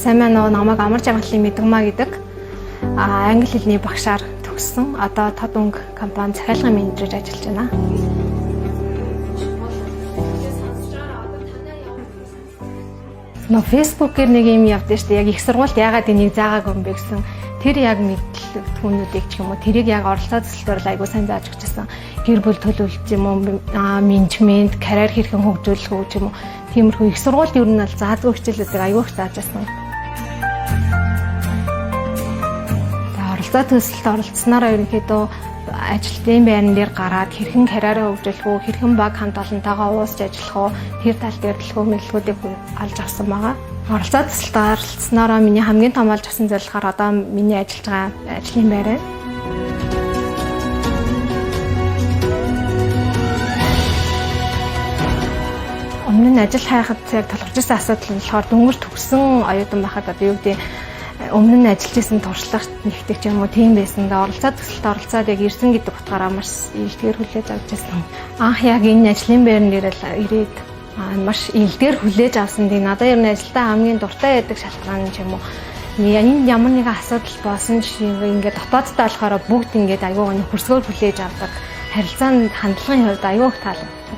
Сайн байна уу? Намайг Амар Жаргалын Мэдгмаа гэдэг англи хэлний багшаар төгссөн. Одоо Тод өнгө компани захиалгын менежерээр ажиллаж байна. Нөө Facebook-ээр нэг юм явдсан шүү дээ. Яг их сургуульд яагаад энийг заагаагүй юм бэ гэсэн тэр яг мэдлэгтүүнүүдийг ч юм уу тэрийг яг оролцоо төсөлтөөр л айгуу сайн зааж өгчээсэн. Гэр бүл төлөвлөлт юм уу, менежмент, карьер хэрхэн хөгжүүлэх үү ч юм уу. Тиймэрхүү их сургуульд ер нь бол заазгүй хичээлүүдийг айгуу их зааж байсан. Тэгээ оролцоо төсөлд оролцсоноор ерөнхийдөө ажилтны байран дээр гараад хэрхэн карьераа хөгжүүлэх үү, хэрхэн баг хамт олонтойгоо уусч ажиллах уу, тэр тал дээр төлхөө мэдлэгүүдийг олж авсан байгаа. Оролцоо төсөлд оролцсноороо миний хамгийн том олж авсан зүйл болохоор одоо миний ажиллаж байгаа ажлын байр байна. Өмнө нь ажил хайхад яг тулгарч ирсэн асуудал нь болохоор дөнгөж төгссөн оюутан байхад одоо юу гэдэг өмнө нь ажиллаж исэн туршлага нэгтгэх юм уу тийм байсан. Тэгээ оролцоо төсөлд оролцоод яг ирсэн гэдэг утгаараа маш илтгэр хүлээж авч ирсэн. Анх яг энэ ажлын байран дээр л ирээд маш илтгэр хүлээж авсан. Тэгээ надад ер нь ажилдаа хамгийн дуртай байдаг шалтгаан ч юм уу энэ ямар нэгэн асуудал болсон шиг ингээд дотооддоо болохоор бүгд ингээд айгүй хөрсгөөр хүлээж авдаг. Харилцаанд хандлагын хувьд айгүй их таалагддаг.